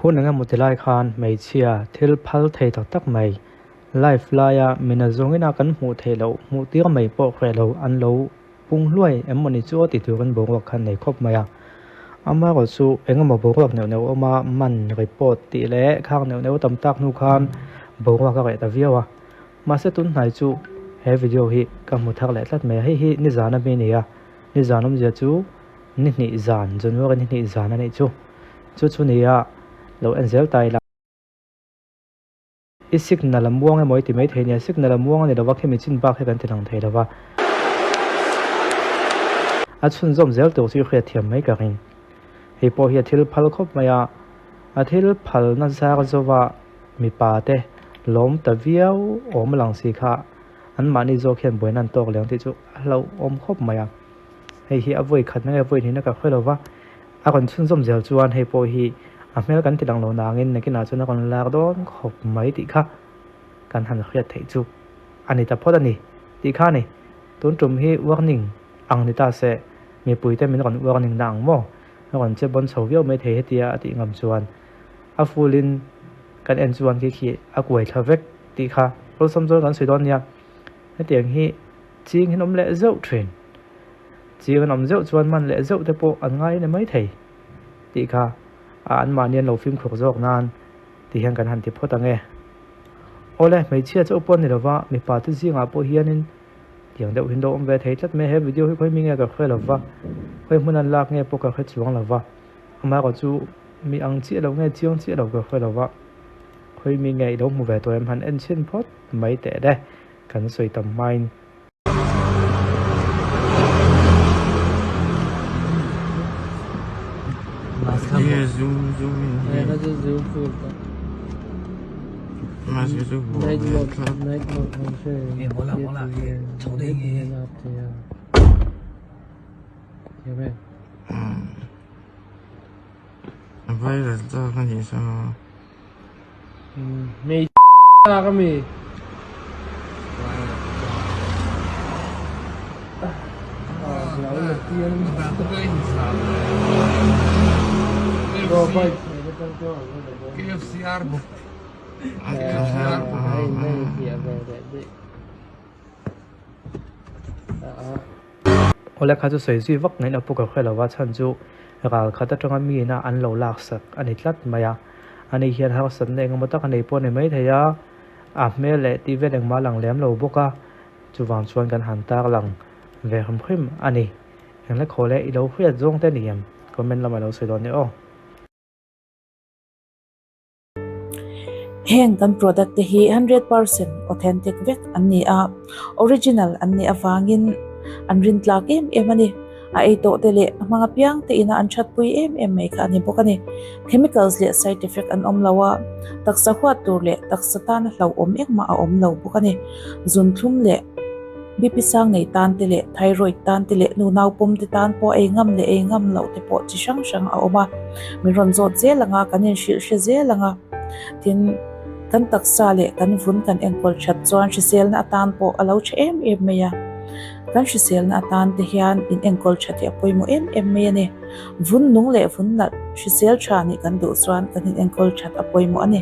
Hun engemaw ti lai khan hmeichhia thil phal thei tak tak mai, live laia mina zawngina kan hmuh theih loh hmuh tir mai pawh hreh lo an lo pung hluai em mawni chu aw ti turin boruak khan nei khawp mai a. Amaherawh chu engemaw boruak neuh neuh awma man report tih leh khak neuh neuh tam tak hnu khan boruak a reh ta viau a. Mahse tun hnai chu he video hi ka hmu thar leh tlat mai a, hei hi nizan ami a ni a, nizan awmzia chu ni hnih zan, January ni hnih zan a nih chu. Chu chu nia lo en zel ta ila. I signal a muang emaw i ti mai thei nia, signal a muang a ni lova khemi chin bak hi kan ti lang thei lova. A chhunzawm zel tur chu i hriat thiam mai ka ring. Hei pawh hi a thil phal khawp mai a, a thil phalna zar zova mipa te lawm ta viau awm lang si kha anmahni zawk hian buaina an tawk leh ang tih chu a hlauhawm khawp mai a. Hei hi a vawi khatna nge vawi hnihna ka hre lova. A rawn chhunzawm zel chuan hei pawh hi a hmel kan ti lang lo nangin nakinah chuan a rawn lak dawn khawp mai tih kha kan han hriat theih chu a ni ta phawt a ni tih kha a ni. Tun tum hi warning ang ni ta se mipuite min rawn warning na ang maw? A rawn che bawn chho viau mai thei hetia a tih ngam chuan a full in kan en chuan khi khi a kuai thla vek tih kha awlsam chuan kan sawi dawn nia. Hetiang hi ching hi an awm leh zeuh thin. Chiang an awm zeuh chuan man leh zeuh te pawh an ngai ni mai thei tih kha a anmahni an lo fimkhur zawk nan ti hian kan han ti phawt ang e. Awle, hmeichhia chauh pawh a ni lova, mipa te zingah pawh hianin tiang deuh hin lo awm ve thei tlat mai. He video hi khawi mi nge ka hre lova, khawi hmun an lak nge pawh ka hre chuang lova, amaherawh chu mi ang chiah lo nge chiang chiah lo ka hre lova, khawi mi nge i lo hmu ve tawh em han en chhin phawt mai teh le, kan sawi tam hmain. Awle kha chu sawi zui vak ngaihna pawh ka hre lo va, chhan chu ral khat atanga mi ina an lo laksak a ni tlat mai a. Ani hian harsatna engemaw tak a nei pawh a ni maithei a, a hmel leh tih vel engmah a lang lem lo bawk a, chuvang chuan kan han tar lang ve hrim hrim a ni. Engla khaw leh i lo hriat zawng te ni em? Comment lamah i lo sawi dawn nia aw. Heng kan product te hi 100% authentic vek an ni a, original an nih avangin an rintlak em em a ni. A ei tawh te leh a hmang apiang te ina an thatpui em em mai kha a ni bawk a ni. Chemicals leh side effect an awm lo a, taksa huat tur leh taksa tana hlauhawm engmah a awm lo bawk a ni. Zunthlum leh BP sang nei tan te leh thyroid tan te leh nu naupawm te tan pawh ei ngam leh ei ngam loh te pawh chi hrang hrang a awm a. Min rawn zawt zel ang a, kan inhrilh hre zel ang a. Tin, kan taksa leh kan vun kan enkawl that chuan hriselna atan pawh a lo tha em em mai a. Kan hriselna atan te hian in enkawl that hi a pawimawh em em mai a ni. Vun nung leh vun nalh hrisel tha nih kan duh chuan kan in enkawl that a pawimawh a ni.